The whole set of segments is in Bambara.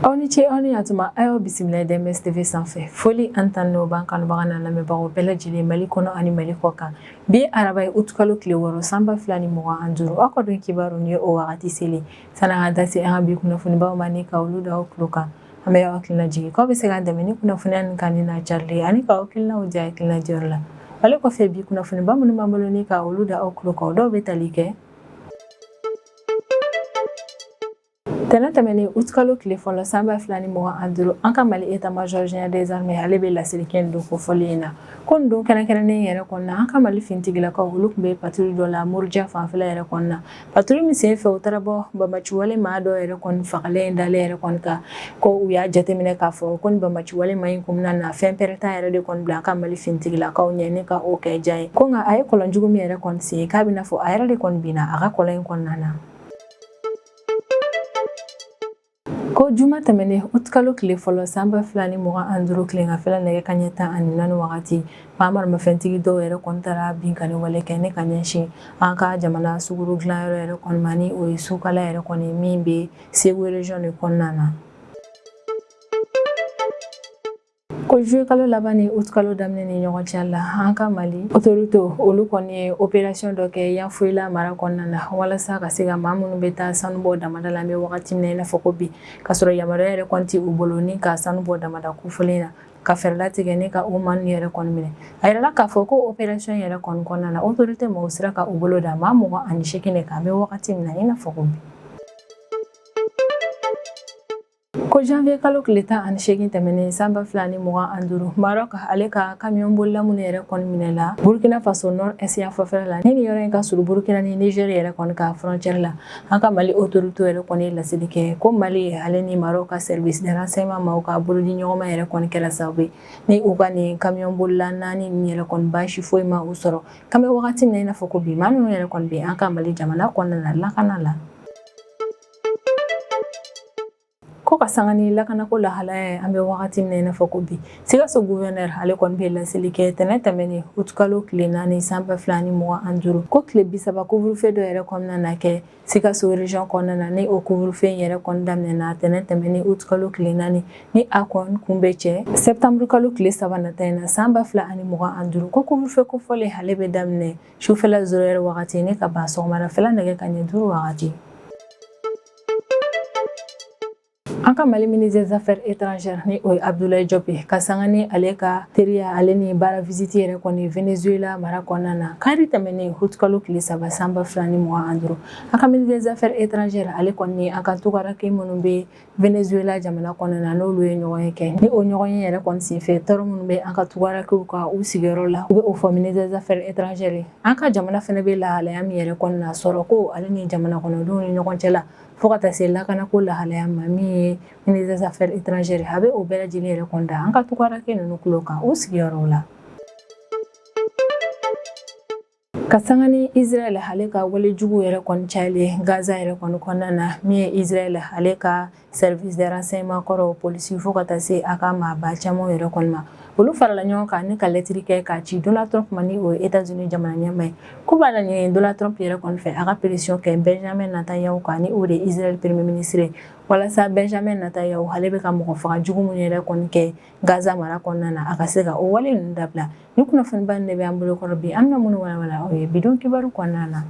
Aw ni ce, aw ni yantuma. A y'aw bisimila DMS TV sanfɛ. Foli ani tanu b'an kanubaga n'a lamɛnbagaw bɛɛ lajɛlen, Mali kɔnɔ ani Mali kɔ kan. Bi ye araba ye, utukalo tile 6, san 2025. Aw ka don kibaru ni ye o wagati selen. Sani an ka da se an ka bi kunnafonibaw ma ni ka olu da aw tulo kan, an bɛ aw hakilina jigin k'aw bɛ se k'an dɛmɛ ni kunnafoniya nin kanuni n'a carili ani k'aw hakilinaw di hakilina diyɔrɔ la. Ale kɔfɛ, bi kunnafoniba minnu b'an bolo ni ka olu da aw tulo kan, o dɔw bɛ tali kɛ: Tɛnɛn tɛmɛnen, utukalo tile 1, san 2025, an ka Mali état major général des armées, ale bɛ laseli kɛ nin don kofɔlen in na ko nin don kɛrɛnkɛrɛnnen yɛrɛ kɔnɔna, an ka Mali finitigilakaw, olu tun bɛ patrouille dɔ la Muruja fanfɛla yɛrɛ kɔnɔna. Patrouille min sen fɛ, u taara bɔ banbaanciwale maa dɔ yɛrɛ kɔni fagalen dalen yɛrɛ kɔni kan, ko u y'a jateminɛ k'a fɔ ko ni banbaanciwale maa in kun bɛna na fɛn pɛrɛnta yɛrɛ de kɔni bila an ka Mali finitigilakaw ɲɛ ni ka o kɛ jan ye, ko nka a ye kɔlɔnjugu min yɛrɛ kɔni sen, k'a bɛna fɔ a yɛrɛ de kɔni binna a ka kɔlɔn in kɔnɔna na. Ko juma tɛmɛnen, utukalo tile 1, san 2025, tileganfɛla nɛgɛ kanɲɛ 14 wagati, maa maramafɛntigi dɔw yɛrɛ kɔni taara binkanni wale kɛ ne ka ɲɛsin an ka jamana sukaro dilanyɔrɔ yɛrɛ kɔni ma, ni o ye Sukala yɛrɛ kɔni min bɛ Segu région de kɔnɔna na. Ko juillet kalo laban ni août kalo daminɛ ni ɲɔgɔn cɛ la, an ka Mali autorité, olu kɔni ye opération dɔ kɛ Yanfolila mara kɔnɔna na, walasa ka se ka maa minnu bɛ taa sanu bɔ damada la, an bɛ wagati min na i n'a fɔ ko bi, ka sɔrɔ yamaruya yɛrɛ kɔni tɛ u bolo ni ka sanu bɔ damada kofɔlen na, ka fɛɛrɛ latigɛ ni ka o maa ninnu yɛrɛ kɔni minɛ. A yirala k'a fɔ ko opération yɛrɛ kɔni kɔnɔna na, autorité maaw sera ka u bolo da maa 28 de kan, an bɛ wagati min na i n'a fɔ ko bi. Ko janvier kalo tile 18 tɛmɛnen, san 2025, Maroc ale ka camion bolila minnu yɛrɛ kɔni minɛla Burkina Faso nord est yan fanfɛla la, ni nin yɔrɔ in ka surun Burkina ni Niger yɛrɛ kɔni ka frontière la, an ka Mali autorité yɛrɛ kɔni ye laseli kɛ ko Mali ale ni Maroc ka service de renseignement maaw ka bolodi ɲɔgɔnma yɛrɛ kɔni kɛra sababu ye ni u ka nin camion bolila naani nin yɛrɛ kɔni, baasi foyi ma u sɔrɔ. K'an bɛ wagati min na i n'a fɔ ko bi, maa ninnu yɛrɛ kɔni bɛ an ka Mali jamana kɔnɔna na lakana la. Ko ka sanga ni lakanako lahalaya ye, an bɛ wagati min na i n'a fɔ ko bi, Sikaso gouverneur, ale kɔni bɛ laseli kɛ tɛnɛn tɛmɛnen, utukalo tile 4, san 2025, ko tile 30 couvre-feu dɔ yɛrɛ kɔnɔna na kɛ Sikaso région kɔnɔna na, ni o couvre-feu in yɛrɛ kɔni daminɛna tɛnɛn tɛmɛnen, utukalo tile 4, ni a kɔni kun bɛ cɛ septembre kalo tile 3 nata in na, san 2025. Ko couvre-feu kofɔlen, ale bɛ daminɛ sufɛla 0 heure wagati ne ka ban sɔgɔmadafɛla nɛgɛ kanɲɛ 5 wagati. An ka Mali ministre des Affaires étrangères, ni o ye Abdoulaye Diop ye, ka sanga ni ale ka teriya ale ni baara visite yɛrɛ kɔni Venezuela mara kɔnɔna na, kari tɛmɛnen, utukalo tile 3, san 2025, an ka ministre des Affaires étrangères, ale kɔni an ka tunkaranke minnu bɛ Venezuela jamana kɔnɔna na, n'olu ye ɲɔgɔn ye kɛ. Ni o ɲɔgɔn ye yɛrɛ kɔni senfɛ, tɔɔrɔ minnu bɛ an ka tunkarankew ka u sigiyɔrɔ la, u bɛ o fɔ ministre des Affaires étrangères ye. An ka jamana fana bɛ lahalaya min yɛrɛ kɔni na, sɔrɔ ko ale ni jamana kɔnɔdenw ni ɲɔgɔn cɛ la, fo ka taa se lakanako lahalaya ma, min ye ministre des Affaires étrangères, a bɛ o bɛɛ lajɛlen yɛrɛ kɔni da an ka tunkaranke ninnu tulo kan u sigiyɔrɔw la. Ka sanga ni Israël ale ka walejugu yɛrɛ kɔni cayalen Gaza yɛrɛ kɔni kɔnɔna na, min ye Israël ale ka service de renseignement kɔrɔ, polisi, fo ka taa se a ka maaba caman yɛrɛ kɔni ma, olu farala ɲɔgɔn kan ni ka lɛtiri kɛ k'a ci Donald Trump ma, ni o ye États-Unis jamana ɲɛmaa ye, k'u b'a laɲini Donald Trump yɛrɛ kɔni fɛ, a ka pression kɛ Benjamin Netanyahu kan, ni o de ye Israël premier ministre ye, walasa Benjamin Netanyahu ale bɛ ka mɔgɔ faga jugu minnu yɛrɛ kɔni kɛ Gaza mara kɔnɔna na, a ka se ka o wale ninnu dabila. Ni kunnafoniba de bɛ an bolo kɔrɔ bi, an bɛna minnu walawala aw ye bidon kibaru kɔnɔna na.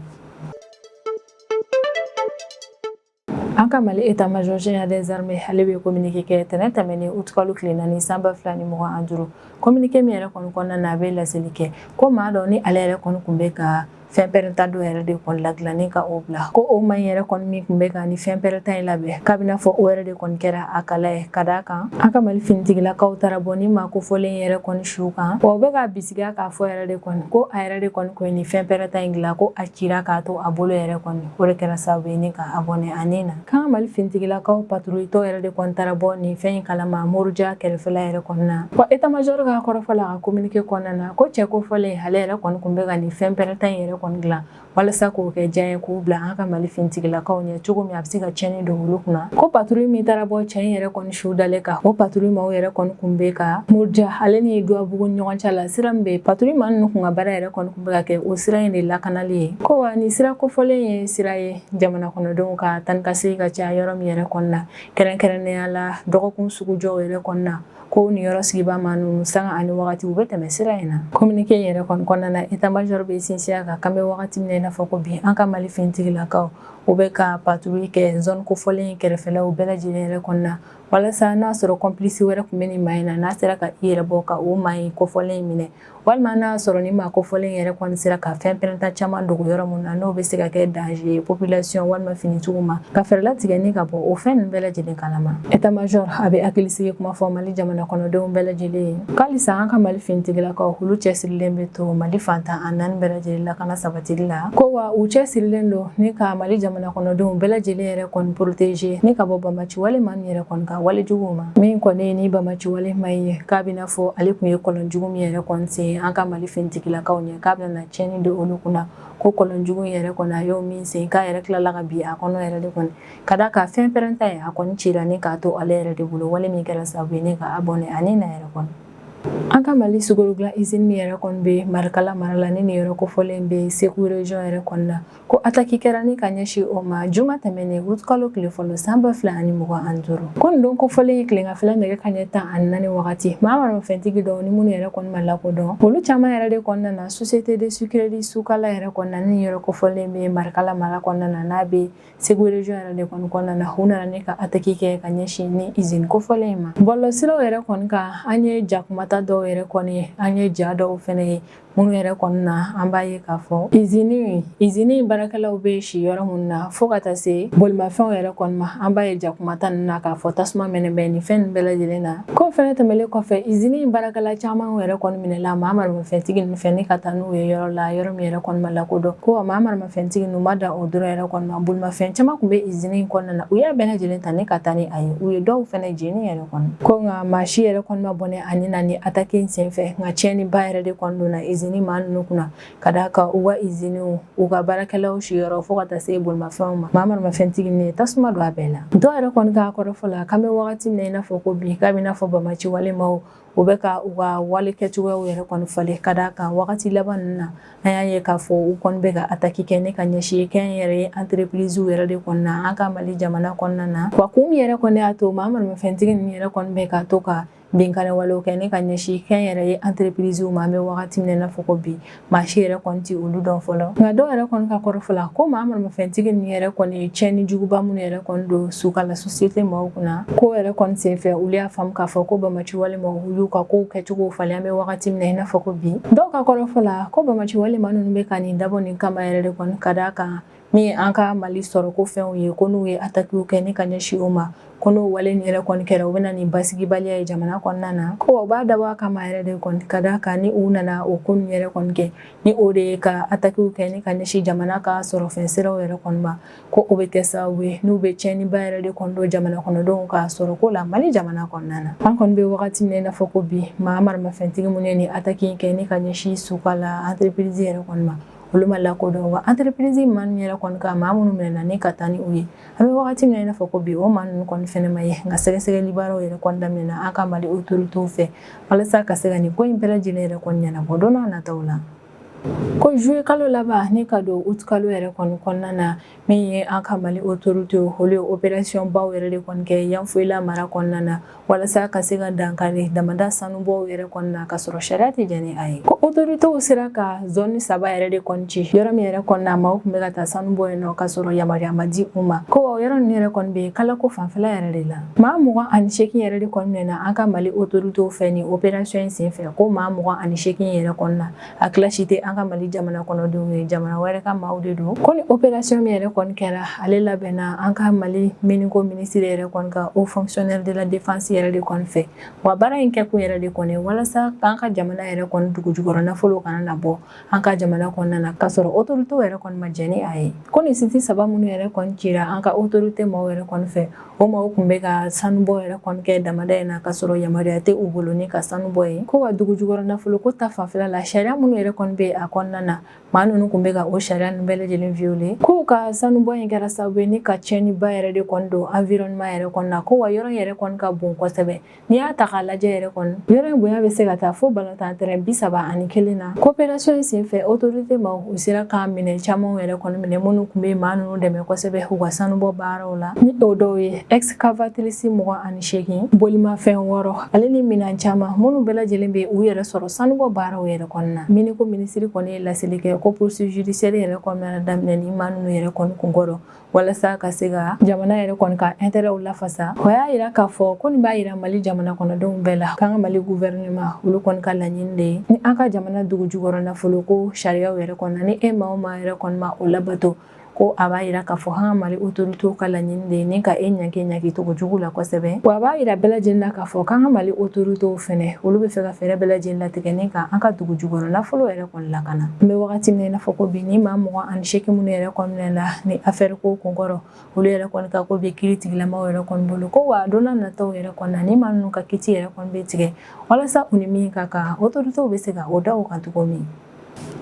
An ka Mali état major général des armées, ale bɛ communiqué kɛ tɛnɛn tɛmɛnen, utukalo tile 4, san 2025. Communiqué min yɛrɛ kɔni kɔnɔna na, a bɛ laseli kɛ ko maa dɔ ni ale yɛrɛ kɔni tun bɛ ka fɛn pɛrɛnta dɔ yɛrɛ de kɔni ladilanni ka o bila, ko o maa in yɛrɛ kɔni min tun bɛ ka ni fɛn pɛrɛnta in labɛn, k'a bɛna fɔ o yɛrɛ de kɔni kɛra a kala ye, ka d'a kan an ka Mali finitigilakaw taara bɔ ni maa kofɔlen yɛrɛ kɔni su kan. Wa u bɛ ka bisigiya k'a fɔ yɛrɛ de kɔni ko a yɛrɛ de kɔni kun ye ni fɛn pɛrɛnta in dilan, ko a cira k'a to a bolo yɛrɛ kɔni, o de kɛra sababu ye ni ka a bɔnɛ a ni na. K'an ka Mali finitigilakaw patrouille tɔ yɛrɛ de kɔni taara bɔ nin fɛn in kalama Moruja kɛrɛfɛla yɛrɛ kɔni na. Wa état major ka kɔrɔfɔ la, a ka communiqué kɔnɔna na, ko cɛ kofɔlen, ale yɛrɛ kɔni kun bɛ ka nin fɛn pɛrɛnta in yɛrɛ yɛrɛ kɔni dilan walasa k'o kɛ diya ye k'u bila an ka Mali finitigilakaw ɲɛ cogo min a bɛ se ka tiɲɛni don olu kunna. Ko patrouille min taara bɔ cɛ in yɛrɛ kɔni su dalen kan, o patrouille maaw yɛrɛ kɔni kun bɛ ka Muruja ale ni Duwabugu ni ɲɔgɔn cɛ la sira min bɛ patrouille maa ninnu kun ka baara yɛrɛ kɔni kun bɛ ka kɛ o sira in de lakanali ye. Ko wa nin sira kofɔlen ye sira ye jamana kɔnɔdenw ka taa ni ka segin ka caya yɔrɔ min yɛrɛ kɔni na, kɛrɛnkɛrɛnnenya la dɔgɔkun sugujɔw yɛrɛ kɔni na, ko nin yɔrɔ sigibaa maa ninnu sanga ani wagati u bɛ tɛmɛ sira in na. Communiqué in yɛrɛ kɔni kɔnɔna na, état major bɛ sinsin a kan k'an bɛ wagati min na i n'a fɔ ko bi, an ka Mali finitigilakaw u bɛ ka patrouille kɛ zone kofɔlen in kɛrɛfɛlaw bɛɛ lajɛlen yɛrɛ kɔni na, walasa n'a sɔrɔ complice wɛrɛ tun bɛ nin maa in na, n'a sera ka i yɛrɛ bɔ ka o maa in kofɔlen in minɛ, walima n'a sɔrɔ ni maa kofɔlen yɛrɛ kɔni sera ka fɛn pɛrɛnta caman dogo yɔrɔ min na, n'o bɛ se ka kɛ danger ye population walima finitigiw ma, ka fɛɛrɛ latigɛ ni ka bɔ o fɛn ninnu bɛɛ lajɛlen kalama. État major a bɛ hakilisigi kuma fɔ Mali jamana kɔnɔdenw bɛɛ lajɛlen ye k'alisa an ka Mali finitigilakaw olu cɛsirilen bɛ to Mali fan 14 bɛɛ lajɛlen lakana sabatili la. Ko wa u cɛsirilen don ni ka Mali jamana kɔnɔdenw bɛɛ lajɛlen yɛrɛ kɔni protéger ni ka bɔ banbaanci wale maa min yɛrɛ kɔni ka wale juguw ma. Min kɔni ni banbaanci wale maa in ye, k'a bɛna fɔ ale tun ye kɔlɔn jugu min yɛrɛ kɔni sen an ka Mali finitigilakaw ɲɛ, k'a bɛna tiɲɛni don olu kunna, ko kɔlɔn jugu in yɛrɛ kɔni a y'o min sen, k'a yɛrɛ tilala ka bin a kɔnɔ yɛrɛ de kɔni, ka d'a kan fɛn pɛrɛnta ye a kɔni cira ni k'a to ale yɛrɛ de bolo, wale min kɛra sababu ye ni ka a bɔnɛ a ni na yɛrɛ kɔni. An ka Mali sukaro dilan usine min yɛrɛ kɔni bɛ Marikala mara la, ni nin yɔrɔ kofɔlen bɛ Segu région yɛrɛ kɔni na, ko ataki kɛra ni ka ɲɛsin o ma juma tɛmɛnen août kalo tile fɔlɔ san 2025. Ko nin don kofɔlen ye tileganfɛla nɛgɛ kanɲɛ 14 wagati, maa maramafɛntigi dɔw ni minnu yɛrɛ kɔni ma lakodɔn, olu caman yɛrɛ de kɔnɔna na société de sucrerie Sukala yɛrɛ kɔnɔna, ni yɔrɔ kofɔlen bɛ Marikala mara kɔnɔna na, n'a bɛ Segu région yɛrɛ de kɔni kɔnɔna na, u nana ni ka ataki kɛ ka ɲɛsin ni usine kofɔlen in ma. Bɔlɔlɔsiraw yɛrɛ kɔni kan, an ye jakumata dɔw yɛrɛ kɔni ye, an ye ja dɔw fɛnɛ ye minnu yɛrɛ kɔni na, an b'a ye k'a fɔ usine baarakɛlaw bɛ si yɔrɔ minnu na, fo ka taa se bolimafɛnw yɛrɛ kɔni ma, an b'a ye jakumata ninnu na k'a fɔ tasuma mɛnɛ bɛ nin fɛn ninnu bɛɛ lajɛlen na. Ko fɛnɛ tɛmɛlen kɔfɛ, usine baarakɛla caman yɛrɛ kɔni minɛla maa maramafɛntigi ninnu fɛ ni ka taa n'u ye yɔrɔ la, yɔrɔ min yɛrɛ kɔni ma lakodɔn. Ko maa maramafɛntigi ninnu ma dan o dɔrɔn yɛrɛ kɔni ma, bolimafɛn caman tun bɛ usine kɔnɔna na, u y'a bɛɛ lajɛlen ta ni ka taa ni a ye, u ye dɔw fɛnɛ jeni yɛrɛ kɔni. Ko nka maa si yɛrɛ kɔni ma bɔnɛ a ni na ni ataki in senfɛ, nka tiɲɛniba yɛrɛ de kɔni donna usine maa ninnu kunna, ka d'a kan u ka usine, u ka baarakɛlaw siyɔrɔ, fo ka taa se bolimafɛnw ma, maa maramafɛntigi ninnu ye tasuma don a bɛɛ la. Dɔw yɛrɛ kɔni ka kɔrɔfɔ la, k'an bɛ wagati min na i n'a fɔ ko bi, k'a bɛ n'a fɔ banbaanci wale maaw u bɛ ka u ka wale kɛcogoyaw yɛrɛ kɔni falen, ka d'a kan wagati laban ninnu na, an y'a ye k'a fɔ u kɔni bɛ ka ataki kɛ ni ka ɲɛsin kɛnyɛrɛye entreprise yɛrɛ de kɔni na an ka Mali jamana kɔnɔna na. Wa kun min yɛrɛ kɔni y'a to maa maramafɛntigi ninnu yɛrɛ kɔni bɛ ka to ka binkanni walew kɛ ni ka ɲɛsin kɛnyɛrɛye entreprise ma, an bɛ wagati min na i n'a fɔ ko bi, maa si yɛrɛ kɔni tɛ olu dɔn fɔlɔ. Nka dɔw yɛrɛ kɔni ka kɔrɔfɔ la, ko maa maramafɛntigi ninnu yɛrɛ kɔni ye tiɲɛni juguba minnu yɛrɛ kɔni don Sukala société maaw kunna, ko yɛrɛ kɔni senfɛ olu y'a faamu k'a fɔ ko banbaanci wale maaw y'u ka kow kɛcogo falen an bɛ wagati min na i n'a fɔ ko bi. Dɔw ka kɔrɔfɔ la, ko banbaanci wale maa ninnu bɛ ka nin dabɔ nin kama yɛrɛ de kɔni, ka d'a kan min ye an ka Mali sɔrɔ ko fɛnw ye, ko n'u ye atakiw kɛ ni ka ɲɛsin o ma, ko n'o wale nin yɛrɛ kɔni kɛra, u bɛ na ni basigibaliya ye jamana kɔnɔna na. Ko u b'a dabɔ a kama yɛrɛ de kɔni, ka d'a kan ni u nana o ko ninnu yɛrɛ kɔni kɛ, ni o de ye ka atakiw kɛ ni ka ɲɛsin jamana ka sɔrɔfɛn siraw yɛrɛ kɔni ma, ko o bɛ kɛ sababu ye n'u bɛ tiɲɛniba yɛrɛ de kɔni don jamana kɔnɔdenw ka sɔrɔ ko la Mali jamana kɔnɔna na. An kɔni bɛ wagati min na i n'a fɔ ko bi, maa maramafɛntigi minnu ye nin ataki in kɛ ni ka ɲɛsin Sukala entreprise yɛrɛ kɔni ma, olu ma lakodɔn. Wa entreprise maa ninnu yɛrɛ kɔni ka maa minnu minɛna ni ka taa ni u ye, an bɛ wagati min na i n'a fɔ ko bi, o maa ninnu kɔni fɛnɛ ma ye. Nka sɛgɛsɛgɛli baaraw yɛrɛ kɔni daminɛna an ka Mali autorités fɛ walasa ka se ka nin ko in bɛɛ lajɛlen yɛrɛ kɔni ɲɛnabɔ don n'a nataw la. Ko juillet kalo laban ni ka don août kalo yɛrɛ kɔni kɔnɔna na, min ye an ka Mali autorités, olu ye opération baw yɛrɛ de kɔni kɛ Yanfolila mara kɔnɔna na, walasa ka se ka dankari damada sanubɔw yɛrɛ kɔni na ka sɔrɔ sariya tɛ jɛn ni a ye. Ko autorités sera ka zone 3 yɛrɛ de kɔni ci, yɔrɔ min yɛrɛ kɔni na maaw tun bɛ ka taa sanu bɔ yen nɔ ka sɔrɔ yamaruya ma di u ma. Ko o yɔrɔ ninnu yɛrɛ kɔni bɛ Kalako fanfɛla yɛrɛ de la. Maa 28 yɛrɛ de kɔni minɛna an ka Mali autorités fɛ nin opération in senfɛ. Ko maa 28 yɛrɛ kɔni na, a tila si tɛ an ka Mali jamana kɔnɔdenw ye, jamana wɛrɛ ka maaw de don. Ko ni opération min yɛrɛ kɔni kɛra, ale labɛnna an ka Mali miniko minisiri yɛrɛ kɔni ka haut fonctionnaire de la défense yɛrɛ de kɔni fɛ. Wa baara in kɛkun yɛrɛ de kɔni walasa k'an ka jamana yɛrɛ kɔni dugu jukɔrɔ nafolo kana na bɔ an ka jamana kɔnɔna na ka sɔrɔ autorité yɛrɛ kɔni ma jɛn ni a ye. Ko nin site 3 minnu yɛrɛ kɔni cira an ka autorité maaw yɛrɛ kɔni fɛ, o maaw tun bɛ ka sanubɔ yɛrɛ kɔni kɛ damada in na ka sɔrɔ yamaruya tɛ u bolo ni ka sanu bɔ yen. Ko wa dugu jukɔrɔ nafolo ko ta fanfɛla la, sariya minnu yɛrɛ kɔni bɛ a kɔnɔna na. Maa ninnu tun bɛ ka o sariya ninnu bɛɛ lajɛlen violer. K'u ka sanubɔ in kɛra sababu ye ni ka tiɲɛniba yɛrɛ de kɔni don environnement yɛrɛ kɔni na. Ko wa yɔrɔ in yɛrɛ kɔni ka bon kosɛbɛ. N'i y'a ta k'a lajɛ yɛrɛ kɔni, yɔrɔ in bonya bɛ se ka taa fo balontan terrain 31 na. Coopération in senfɛ, autorité maaw u sera ka minɛn camanw yɛrɛ kɔni minɛ minnu tun bɛ maa ninnu dɛmɛ kosɛbɛ u ka sanubɔ baaraw la. Ni o dɔw ye excavatrice 28, bolimafɛn 6, ale ni minɛn caman minnu bɛɛ lajɛlen bɛ u yɛrɛ sɔrɔ sanubɔ baaraw yɛrɛ kɔni na. Mine ko minisiri kɔni ye laseli kɛ ko poursuite judiciaire yɛrɛ kɔni bɛna daminɛ ni maa ninnu yɛrɛ kɔni kunkɔrɔ, walasa ka se ka jamana yɛrɛ kɔni ka intérêt lafasa. O y'a yira k'a fɔ ko nin b'a yira Mali jamana kɔnɔdenw bɛɛ la k'an ka Mali gouvernement olu kɔni ka laɲini de ye ni an ka jamana dugu jukɔrɔ nafolo ko sariyaw yɛrɛ kɔni na, ni e maa o maa yɛrɛ kɔni ma o labato, ko a b'a yira k'a fɔ an ka Mali autorités ka laɲini de ye ni ka e ɲangi ɲangi cogo jugu la kosɛbɛ. Wa a b'a yira bɛɛ lajɛlen na k'a fɔ k'an ka Mali autorités fɛnɛ, olu bɛ fɛ ka fɛɛrɛ bɛɛ lajɛlen latigɛ ni ka an ka dugu jukɔrɔ nafolo yɛrɛ kɔni lakana. An bɛ wagati min na i n'a fɔ ko bi, ni maa 28 minnu yɛrɛ kɔni minɛna ni affaire ko kunkɔrɔ, olu yɛrɛ kɔni ka ko bɛ kiiri tigilamaw yɛrɛ kɔni bolo. Ko wa don nataw yɛrɛ kɔni na, ni maa ninnu ka kiti yɛrɛ kɔni bɛ tigɛ walasa u ni min ka kan, autorités bɛ se ka o da o kan cogo min.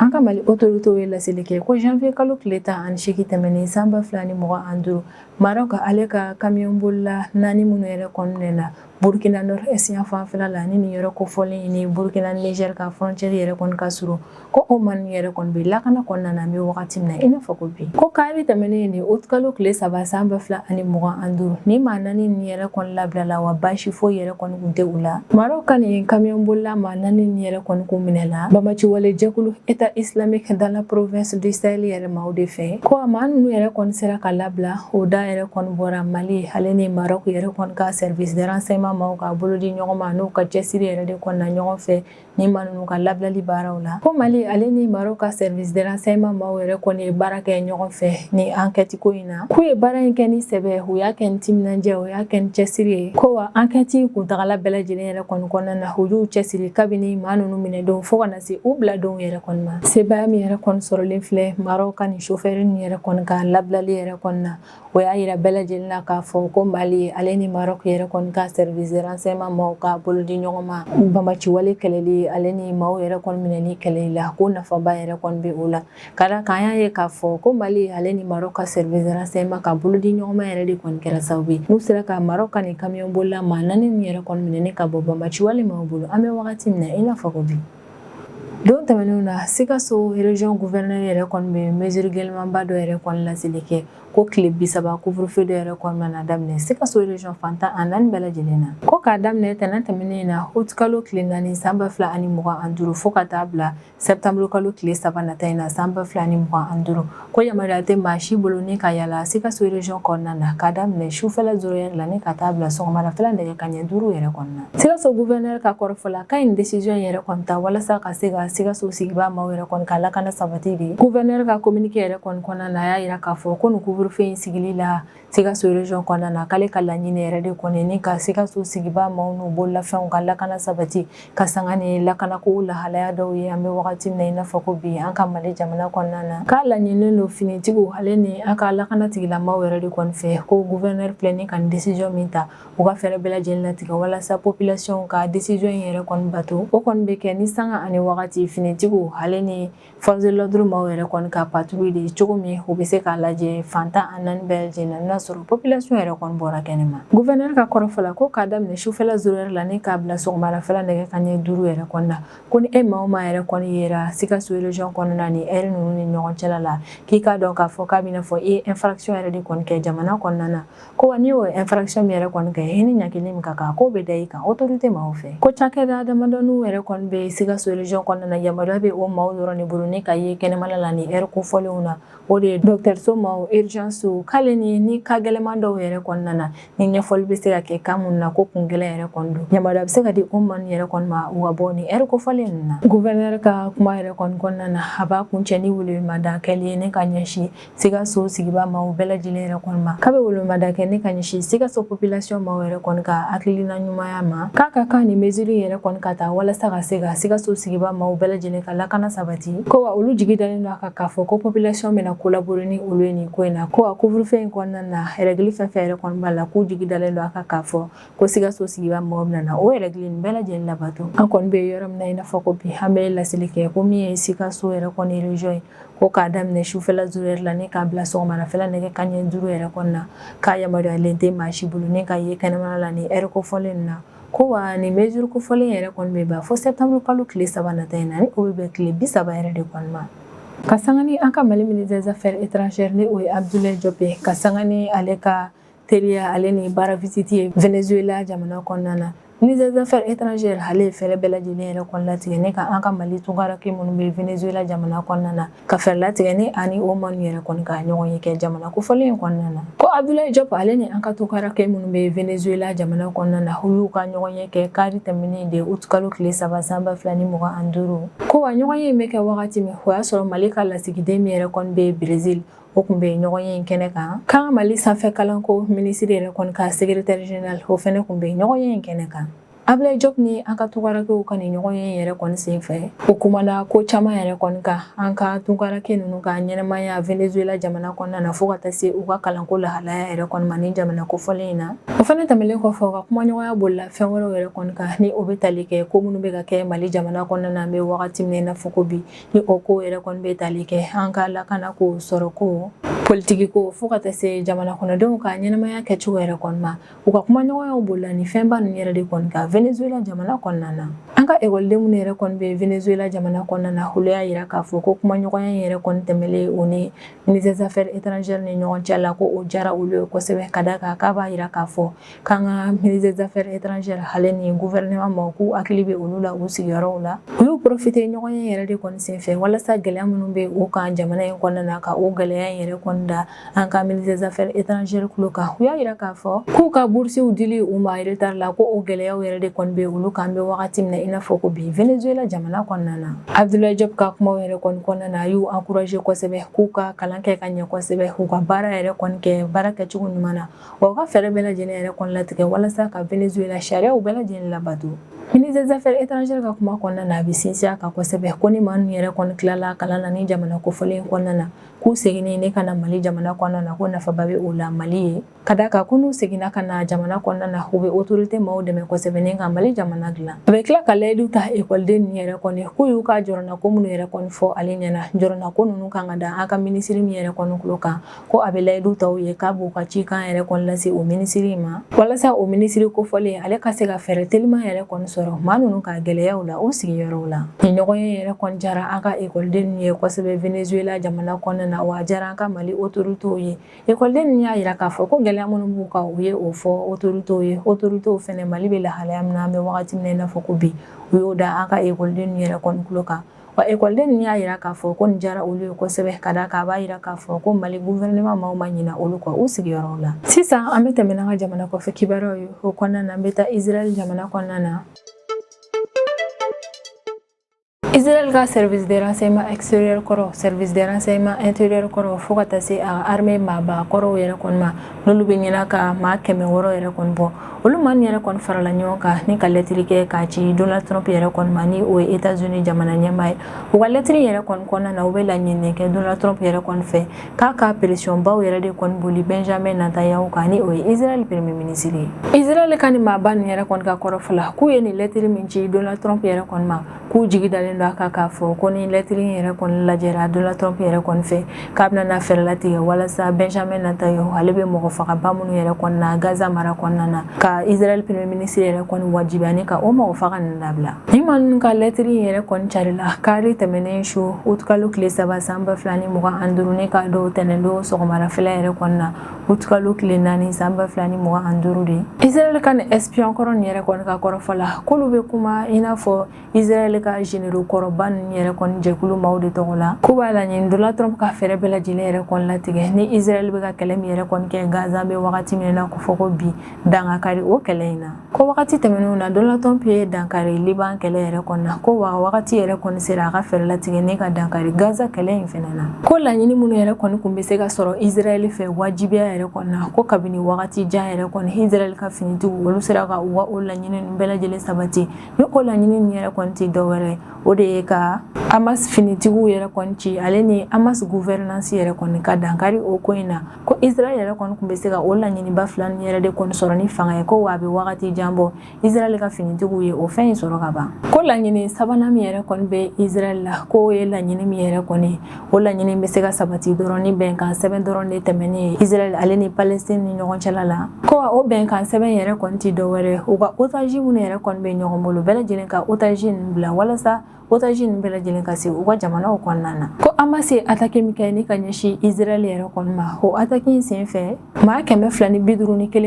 An ka Mali autorités ye laseli kɛ ko janvier kalo tile 18 tɛmɛnen san 2025, Maroc ale ka camion bolila naani minnu yɛrɛ kɔni minɛna Burkina nord-est fanfɛla la, ni nin yɔrɔ kofɔlen ni Burkina Niger ka frontière yɛrɛ kɔni ka surun, ko o maa ninnu yɛrɛ kɔni bɛ lakana kɔnɔna na an bɛ wagati min na i n'a fɔ ko bi. Ko kari tɛmɛnen ni août kalo tile 3 san 2025, ni maa naani nin yɛrɛ kɔni labilala, wa baasi foyi yɛrɛ kɔni kun tɛ u la. Maroc ka nin camion bolila maa naani nin yɛrɛ kɔni kun minɛla banbaanciwale jɛkulu État islamique dans la province du Sahel yɛrɛ maaw de fɛ. Ko a maa ninnu yɛrɛ kɔni sera ka labila, o da yɛrɛ kɔni bɔra Mali ale ni Maroc yɛrɛ kɔni ka service de renseignement maaw ka bolo di ɲɔgɔn ma n'u ka cɛsiri yɛrɛ de kɔni na ɲɔgɔn fɛ ni maa ninnu ka labilali baaraw la. Ko Mali ale ni Maroc ka service de renseignement maaw yɛrɛ kɔni ye baara kɛ ɲɔgɔn fɛ ni enquête ko in na. K'u ye baara in kɛ ni sɛbɛ, u y'a kɛ ni timinandiya, u y'a kɛ ni cɛsiri ye. Ko wa enquête kuntagala bɛɛ lajɛlen yɛrɛ kɔni kɔnɔna na, u y'u cɛsiri kabini maa ninnu minɛ don fo ka na se u bila don yɛrɛ kɔni ma. Sebaaya min yɛrɛ kɔni sɔrɔlen filɛ Maroc ka nin chauffeur nin yɛrɛ kɔni ka labilali yɛrɛ kɔni na, o y'a yira bɛɛ lajɛlen na k'a fɔ ko Mali ale ni Maroc yɛrɛ kɔni ka service de renseignement maaw ka bolo di ɲɔgɔn ma banbaanciwale kɛlɛli ale ni maaw yɛrɛ kɔni minɛni kɛlɛli la, ko nafaba yɛrɛ kɔni bɛ o la. Ka d'a kan an y'a ye k'a fɔ ko Mali ale ni Maroc ka service de renseignement ka bolo di ɲɔgɔn ma yɛrɛ de kɔni kɛra sababu ye n'u sera ka Maroc ka nin camion bolila maa naani nin yɛrɛ kɔni minɛni ka bɔ banbaanciwale maaw bolo an bɛ wagati min na i n'a fɔ ko bi. Don tɛmɛnenw na, Sikaso région gouverneur yɛrɛ kɔni bɛ mesure gɛlɛnmanba dɔ yɛrɛ kɔni laseli kɛ ko tile 30 couvre-feu dɔ yɛrɛ kɔni bɛna daminɛ Sikaso région fan 14 bɛɛ lajɛlen na. Ko k'a daminɛ tɛnɛn tɛmɛnen na août kalo tile 4 san 2025 fo ka taa bila septembre kalo tile 3 nata in na san 2025, ko yamaruya tɛ maa si bolo ni ka yala Sikaso région kɔnɔna na k'a daminɛ sufɛla zéro heure la ni ka taa bila sɔgɔmadafɛla nɛgɛ kanɲɛ 5 yɛrɛ kɔnɔna. Sikaso gouverneur ka kɔrɔfɔ la, k'a ye nin décision yɛrɛ kɔni ta walasa ka se ka Sikaso sigibaa maaw yɛrɛ kɔni ka lakana sabati de. Gouverneur ka communiqué yɛrɛ kɔni kɔnɔna na, a y'a yira k'a fɔ ko nin couvre-feu in sigili la Sikaso région kɔnɔna na, k'ale ka laɲini yɛrɛ de kɔni ni ka Sikaso sigibaa maaw n'u bololafɛnw ka lakana sabati ka sanga ni lakanako lahalaya dɔw ye an bɛ wagati min na i n'a fɔ ko bi an ka Mali jamana kɔnɔna na. K'a laɲininen don finitigiw ale ni an ka lakana tigilamaw yɛrɛ de kɔni fɛ, ko gouverneur filɛ ni ka nin décision min ta, u ka fɛɛrɛ bɛɛ lajɛlen latigɛ walasa population ka décision in yɛrɛ kɔni bato. O kɔni bɛ kɛ ni sanga ani wagati finitigiw ale ni force de l'ordre maaw yɛrɛ kɔni ka patrouille de cogo min u bɛ se k'a lajɛ fan 14 bɛɛ lajɛlen na n'a sɔrɔ population yɛrɛ kɔni bɔra kɛnɛ ma. Gouverneur ka kɔrɔfɔ la, ko k'a daminɛ sufɛla zéro heure la ni k'a bila sɔgɔmadafɛla nɛgɛ kanɲɛ 5 yɛrɛ kɔni na, ko ni e maa o maa yɛrɛ kɔni yera Sikaso région kɔnɔna ni heure ninnu ni ɲɔgɔn cɛla la, k'i k'a dɔn k'a fɔ k'a bɛna fɔ i ye infraction yɛrɛ de kɔni kɛ jamana kɔnɔna na. Ko wa n'i y'o infraction min yɛrɛ kɔni kɛ, i ni ɲangili min ka kan, k'o bɛ da i kan autorité maaw fɛ. Ko cakɛda damadɔniw yɛrɛ kɔni bɛ Sikaso région kɔnɔna na, yamaruya bɛ o maaw dɔrɔn de bolo ni ka ye kɛnɛmana la ni heure kofɔlenw na. O de ye dɔgɔtɔrɔso maaw, urgence, k'ale ni cas gɛlɛman dɔw yɛrɛ kɔnɔna na, ni ɲɛfɔli bɛ se ka kɛ cas minnu na ko kun gɛlɛn yɛrɛ kɔni don, yamaruya bɛ se ka di o maa ninnu yɛrɛ kɔni ma u ka bɔ ni heure kofɔlen ninnu na. Gouverneur ka kuma yɛrɛ kɔni kɔnɔna na, a b'a kuncɛ ni welemada kɛli ye ni ka ɲɛsin Sikaso sigibaa maaw bɛɛ lajɛlen yɛrɛ kɔni ma, k'a bɛ welemada kɛ ni ka ɲɛsin Sikaso population maaw yɛrɛ kɔni ka hakilina ɲumanya ma, k'a ka kan nin mesure yɛrɛ kɔni ka ta walasa ka se ka Sikaso sigibaa maaw maaw bɛɛ lajɛlen ka lakana sabati. Ko wa olu jigi dalen don a kan k'a fɔ ko population bɛna collaborer ni olu ye nin ko in na. Ko wa couvre-feu in kɔnɔna na, règle fɛn fɛn yɛrɛ kɔni b'a la, k'u jigi dalen don a kan k'a fɔ ko Sikaso sigida mɔgɔw bɛna na o règle nin bɛɛ lajɛlen labato. An kɔni bɛ yɔrɔ min na i n'a fɔ ko bi, an bɛ laseli kɛ ko min ye Sikaso yɛrɛ kɔni région ye, ko k'a daminɛ sufɛla 0 heure la ni k'a bila sɔgɔmadafɛla nɛgɛ kanɲɛ 5 yɛrɛ kɔni na, k'a yamaruyalen tɛ maa si bolo ni ka ye kɛnɛmana la ni heure kofɔlen nin na. Ko wa nin mesure kofɔlen yɛrɛ kɔni bɛ ban fo septembre kalo tile 3 nata in na, ni o bɛ bɛn tile 30 yɛrɛ de kɔni ma. Ka sanga ni an ka Mali ministre des Affaires étrangères, ni o ye Abdoulaye Diop ye, ka sanga ni ale ka teriya ale ni baara visite ye Venezuela jamana kɔnɔna na, ministre des Affaires étrangères ale ye fɛɛrɛ bɛɛ lajɛlen yɛrɛ kɔni latigɛ ni ka an ka Mali tunkaranke minnu bɛ Venezuela jamana kɔnɔna na, ka fɛɛrɛ latigɛ ni ani o maaw yɛrɛ kɔni ka ɲɔgɔn ye kɛ jamana kofɔlen in kɔnɔna na. Ko Abdoulaye Diop ale ni an ka tunkaranke minnu bɛ Venezuela jamana kɔnɔna na, olu y'u ka ɲɔgɔn ye kɛ kari tɛmɛnen de, août kalo tile 3 san 2025. Ko wa ɲɔgɔn ye in bɛ kɛ wagati min, o y'a sɔrɔ Mali ka lasigiden min yɛrɛ kɔni bɛ Brésil, o tun bɛ ɲɔgɔn ye in kɛnɛ kan. K'an ka Mali sanfɛ kalanko minisiri yɛrɛ kɔni ka secrétaire général, o fɛnɛ tun bɛ ɲɔgɔn ye in kɛnɛ kan. Abdoulaye Diop ni an ka tunkarankew ka nin ɲɔgɔn ye yɛrɛ kɔni senfɛ, o kumana ko caman yɛrɛ kɔni kan, an ka tunkaranke ninnu ka ɲɛnamaya Venezuela jamana kɔnɔna na, fo ka taa se u ka kalanko lahalaya yɛrɛ kɔni ma ni jamana kofɔlen in na. O fana tɛmɛnen kɔfɛ, u ka kumaɲɔgɔnya bolila fɛn wɛrɛw yɛrɛ kɔni kan, ni o bɛ tali kɛ ko minnu bɛ ka kɛ Mali jamana kɔnɔna na an bɛ wagati min na i n'a fɔ ko bi, ni o ko yɛrɛ kɔni bɛ tali kɛ an ka lakana ko, sɔrɔ ko, politiki ko, fo ka taa se jamana kɔnɔdenw ka ɲɛnamaya kɛcogo yɛrɛ kɔni ma. U ka kumaɲɔgɔnyaw bolila ni fɛnba ninnu yɛrɛ de kɔni kan Venezuela jamana kɔnɔna na. An ka ekɔliden minnu yɛrɛ kɔni bɛ Venezuela jamana kɔnɔna na, olu y'a jira k'a fɔ ko kumaɲɔgɔnya in yɛrɛ kɔni tɛmɛlen u ni ministre des Affaires étrangères ni ɲɔgɔn cɛ la, ko o diyara olu ye kosɛbɛ, ka d'a kan k'a b'a jira k'a fɔ k'an ka ministre des Affaires étrangères ale ni gouvernement ma, k'u hakili bɛ olu la u sigiyɔrɔw la. U y'u profiter ɲɔgɔn ye yɛrɛ de kɔni senfɛ walasa gɛlɛya minnu bɛ u kan jamana in kɔnɔna na, ka o gɛlɛya in yɛrɛ kɔni da an ka ministre des Affaires étrangères tulo kan. U y'a jira k'a fɔ k'u ka boursew dili u ma retard la, ko o gɛlɛyaw yɛrɛ de kɔni bɛ olu kan bɛ wagati min na i n'a fɔ ko bi Venezuela jamana kɔnɔna na. Abdoulaye Diop ka kumaw yɛrɛ kɔni kɔnɔna na, a y'u encourager kosɛbɛ k'u ka kalan kɛ ka ɲɛ kosɛbɛ, k'u ka baara yɛrɛ kɔni kɛ baara kɛcogo ɲuman na, wa u ka fɛɛrɛ bɛɛ lajɛlen yɛrɛ kɔni latigɛ walasa ka Venezuela sariyaw bɛɛ lajɛlen labato. Ministre des Affaires étrangères ka kuma kɔnɔna na, a bɛ sinsin a kan kosɛbɛ ko ni maa ninnu yɛrɛ kɔni tilala kalan na ni jamana kofɔlen kɔnɔna na, k'u seginnen ne ka na Mali jamana kɔnɔna na, ko nafaba bɛ o la Mali ye, ka d'a kan ko n'u seginna ka na jamana kɔnɔna na, u bɛ autorité maaw dɛmɛ kosɛbɛ ni ka Mali jamana dilan. A bɛ tila ka layidu ta ekɔliden ninnu yɛrɛ kɔni k'u y'u ka jɔrɔnako minnu yɛrɛ kɔni fɔ ale ɲɛna, jɔrɔnako ninnu kan ka da an ka minisiri min yɛrɛ kɔni tulo kan, ko a bɛ layidu ta u ye k'a b'u ka cikan yɛrɛ kɔni lase o minisiri ma, walasa o minisiri kofɔlen ale ka se ka fɛɛrɛ teliman yɛrɛ kɔni sɔrɔ maa ninnu ka gɛlɛyaw la u sigiyɔrɔw la. Nin ɲɔgɔn ye yɛrɛ kɔni diyara an ka ekɔliden ninnu ye kosɛbɛ Venezuela jamana kɔnɔna na, wa a diyara an ka Mali autorités ye. Ekɔliden ninnu y'a jira k'a fɔ ko gɛlɛya minnu b'u kan, u ye o fɔ autorités ye. Autorités fɛnɛ, Mali bɛ lahalaya min na an bɛ wagati min na i n'a fɔ ko bi, u y'o da an ka ekɔliden ninnu yɛrɛ kɔni tulo kan. Wa ekɔliden ninnu y'a jira k'a fɔ ko nin diyara olu ye kosɛbɛ, ka d'a kan a b'a jira k'a fɔ ko Mali gouvernement maaw ma ɲina olu kɔ u sigiyɔrɔw la. Sisan an bɛ tɛmɛ n'an ka jamana kɔfɛ kibaruyaw ye. O kɔnɔna na, an bɛ taa Israël jamana kɔnɔna na. Israël ka service de renseignement extérieur kɔrɔ, service de renseignement intérieur kɔrɔ, fo ka taa se a armée maaba kɔrɔw yɛrɛ kɔni ma, n'olu bɛ ɲina ka maa 600 yɛrɛ kɔni bɔ, olu maa yɛrɛ kɔni farala ɲɔgɔn kan ni ka lɛtiri kɛ k'a ci Donald Trump yɛrɛ kɔni ma, ni o ye États-Unis jamana ɲɛmaa ye. U ka lɛtiri yɛrɛ kɔni kɔnɔna na, u bɛ laɲini kɛ Donald Trump yɛrɛ kɔni fɛ k'a ka pression baw yɛrɛ de kɔni boli Benjamin Netanyahu kan, ni o ye Israël premier ministre ye. Israël ka nin maaba nin yɛrɛ kɔni ka kɔrɔfɔ la, k'u ye nin lɛtiri min ci Donald Trump yɛrɛ kɔni ma, k'u jigi dalen don a kan k'a fɔ ko ni lɛtiri in yɛrɛ kɔni lajɛra Donald Trump yɛrɛ kɔni fɛ, k'a bɛna na fɛɛrɛ latigɛ walasa Benjamin Netanyahu ale bɛ mɔgɔ fagaba minnu yɛrɛ kɔni na Gaza mara kɔnɔna na, ka Israël premier ministre yɛrɛ kɔni wajibiya ni ka o mɔgɔ faga ninnu dabila. Ni maa ninnu ka lɛtiri in yɛrɛ kɔni carila kari tɛmɛnen su, utukalo tile 3 san 2025, ni ka don tɛnɛndon sɔgɔmadafɛla yɛrɛ kɔni na, utukalo tile 4 san 2025 de. Israël ka nin espion kɔrɔ nin yɛrɛ kɔni ka kɔrɔfɔ la, k'olu bɛ kuma i n'a fɔ Israël ka généraux kɔrɔba ninnu yɛrɛ kɔni jɛkulu maaw de tɔgɔ la, k'u b'a laɲini Donald Trump ka fɛɛrɛ bɛɛ lajɛlen yɛrɛ kɔni latigɛ ni Israël bɛ ka kɛlɛ min yɛrɛ kɔni kɛ Gaza bɛ wagati min na, ko fɔ ko bi dankari o kɛlɛ in na. Ko wagati tɛmɛnenw na, Donald Trump ye dankari Liban kɛlɛ yɛrɛ kɔni na, ko wa wagati yɛrɛ kɔni sera a ka fɛɛrɛ latigɛ ni ka dankari Gaza kɛlɛ in fɛnɛ na. Ko laɲini minnu yɛrɛ kɔni kun bɛ se ka sɔrɔ Israël fɛ wajibiya yɛrɛ kɔni na, ko kabini wagati jan yɛrɛ kɔni, Israël ka finitigiw olu sera ka u ka o laɲini ninnu bɛɛ lajɛlen sabati, ni o laɲini ninnu yɛrɛ kɔni tɛ dɔwɛrɛ dɔwɛrɛ, o de ye ka Hamas finitigiw yɛrɛ kɔni ci, ale ni Hamas gouvernance yɛrɛ kɔni ka dankari o ko in na. Ko Israël yɛrɛ kɔni tun bɛ se ka o laɲiniba fila ninnu yɛrɛ de kɔni sɔrɔ ni fanga ye, ko wa a bɛ wagati jan bɔ Israël ka finitigiw ye o fɛn in sɔrɔ ka ban. Ko laɲini sabanan min yɛrɛ kɔni bɛ Israël la, k'o ye laɲini min yɛrɛ kɔni, o laɲini bɛ se ka sabati dɔrɔn ni bɛnkan sɛbɛn dɔrɔn de tɛmɛnen ye Israël ale ni Palestine ni ɲɔgɔn cɛla la. Ko o bɛnkan sɛbɛn yɛrɛ kɔni tɛ dɔwɛrɛ, u ka otage minnu yɛrɛ kɔni bɛ ɲɔgɔn bolo, bɛɛ lajɛlen ka otage ninnu bila walasa otage ninnu bɛɛ lajɛlen ka se u ka jamanaw kɔnɔna na. Ko Hamas ye attaque min kɛ ni ka ɲɛsin Israël yɛrɛ kɔni ma, o attaque in sen fɛ, maa 251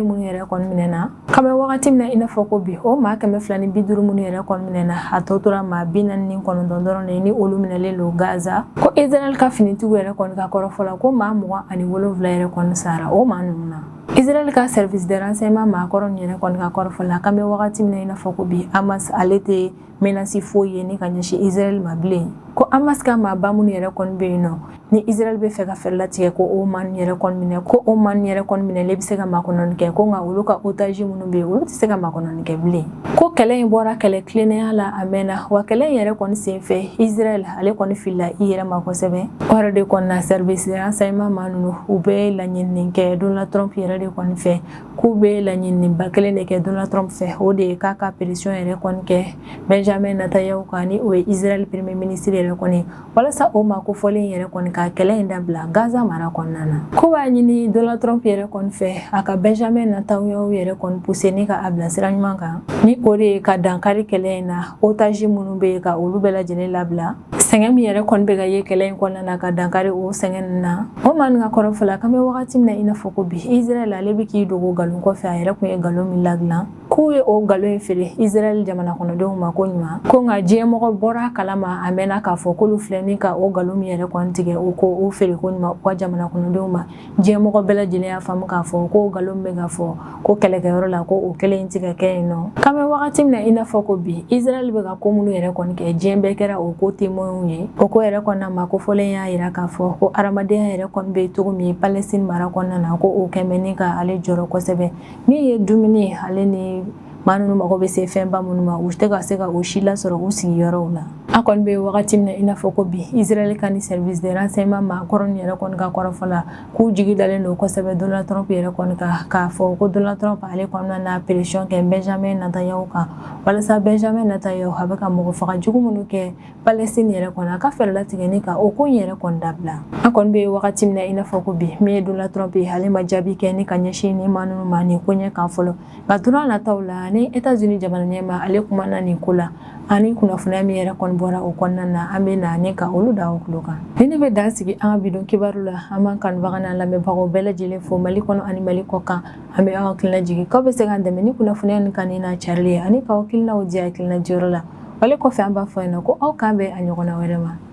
minnu yɛrɛ kɔni minɛna, k'an bɛ wagati min na i n'a fɔ ko bi, o maa 250 minnu yɛrɛ kɔni minɛna, a tɔ tora maa 49 dɔrɔn de ni olu minɛlen don Gaza. Ko Israël ka finitigiw yɛrɛ kɔni ka kɔrɔfɔ la, ko maa 27 yɛrɛ kɔni sara o maa ninnu na. Israël ka service de renseignement maakɔrɔ ninnu yɛrɛ kɔni ka kɔrɔfɔ la, k'an bɛ wagati min na i n'a fɔ ko bi, Hamas ale tɛ menace foyi ye ni ka ɲɛsin Israël ma bilen. Ko Hamas ka maaba minnu yɛrɛ kɔni bɛ yen nɔ, ni Israël bɛ fɛ ka fɛɛrɛ latigɛ ko o maa ninnu yɛrɛ kɔni minɛ, ko o maa ninnu yɛrɛ kɔni minɛlen bɛ se ka makɔnɔni kɛ, ko nka olu ka otage minnu bɛ yen, olu tɛ se ka makɔnɔni kɛ bilen. Ko kɛlɛ in bɔra kɛlɛ tilennenya la a mɛnna, wa kɛlɛ in yɛrɛ kɔni senfɛ, Israël ale kɔni filila i yɛrɛ ma kosɛbɛ. O yɛrɛ de kɔni na, service renseignement maa ninnu, u bɛ laɲinini kɛ Donald Trump yɛrɛ de kɔni fɛ, k'u bɛ laɲiniba kelen de kɛ Donald Trump fɛ, o de ye k'a ka pression yɛrɛ kɔni kɛ Benjamin Netanyahu kan, ni o ye Israël premier ministre yɛrɛ kɔni, walasa o maa kofɔlen yɛrɛ kɔni ka kɛlɛ in dabila Gaza mara kɔnɔna na. Ko b'a ɲini Donald Trump yɛrɛ kɔni fɛ, a ka Benjamin Netanyahu yɛrɛ kɔni pousser ni ka a bila sira ɲuman kan, ni o de ye ka dankari kɛlɛ in na, otage minnu bɛ yen, ka olu bɛɛ lajɛlen labila, sɛgɛn min yɛrɛ kɔni bɛ ka ye kɛlɛ in kɔnɔna na, ka dankari o sɛgɛn ninnu na. O maa ninnu ka kɔrɔfɔ la, k'an bɛ wagati min na i n'a fɔ ko bi, Israël ale bɛ k'i dogo nkalon kɔfɛ, a yɛrɛ tun ye nkalon min ladilan, k'u ye o nkalon in feere Israël jamana kɔnɔdenw ma ko ɲuman, ko nka diɲɛmɔgɔ bɔra a kalama a mɛnna k'a fɔ k'olu filɛ ni ka o nkalon min yɛrɛ kɔni tigɛ, o ko o feere ko ɲuman u ka jamana kɔnɔdenw ma. Diɲɛmɔgɔ bɛɛ lajɛlen y'a faamu k'a fɔ ko nkalon min bɛ ka fɔ ko kɛlɛkɛyɔrɔ la, ko o kelen tɛ ka kɛ yen nɔ. K'an bɛ wagati min na i n'a fɔ ko bi, Israël bɛ ka ko minnu yɛrɛ kɔni kɛ, diɲɛ bɛɛ kɛra o ko témoin ye. O ko yɛrɛ kɔnɔna, maa kofɔlen y'a jira k'a fɔ ko hadamadenya yɛrɛ kɔni bɛ cogo min Palestine mara kɔnɔna na, ko o kɛn bɛ ni ka ale jɔrɔ kosɛbɛ. Min ye dumuni, ale ni maa ninnu mago bɛ se fɛnba minnu ma, u tɛ ka se ka o si lasɔrɔ u sigiyɔrɔw la. An kɔni bɛ wagati min na i n'a fɔ ko bi, Israël ka ni service de renseignement maakɔrɔ ninnu yɛrɛ kɔni ka kɔrɔfɔ la, k'u jigi dalen don kosɛbɛ Donald Trump yɛrɛ kɔni kan, k'a fɔ ko Donald Trump ale kɔni na pression kɛ Benjamin Netanyahu kan, walasa Benjamin Netanyahu a bɛ ka mɔgɔ faga jugu minnu kɛ Palestine yɛrɛ kɔnɔ, a ka fɛɛrɛ latigɛ ni ka o ko in yɛrɛ kɔni dabila. An kɔni bɛ wagati min na i n'a fɔ ko bi, min ye Donald Trump ye, ale ma jaabi kɛ ni ka ɲɛsin nin maa ninnu ma nin ko ɲɛ kan fɔlɔ. Nka don nataw la, ni États-Unis jamana ɲɛmaa ale kumana nin ko la, ani kunnafoniya min yɛrɛ kɔni bɔra o kɔnɔna na, an bɛ na ni ka olu da o tulo kan. Ni ne bɛ dan sigi an ka bi don kibaru la. An b'an kanubaga n'an lamɛnbagaw bɛɛ lajɛlen fo Mali kɔnɔ ani Mali kɔ kan. An bɛ aw hakilina jigin k'aw bɛ se k'an dɛmɛ ni kunnafoniya nin kanuni n'a carili ye, ani k'aw hakilinaw di hakilina diyɔrɔ la. Wale kɔfɛ, an b'a fɔ ɲɛna ko aw k'an bɛn a ɲɔgɔnna wɛrɛ ma.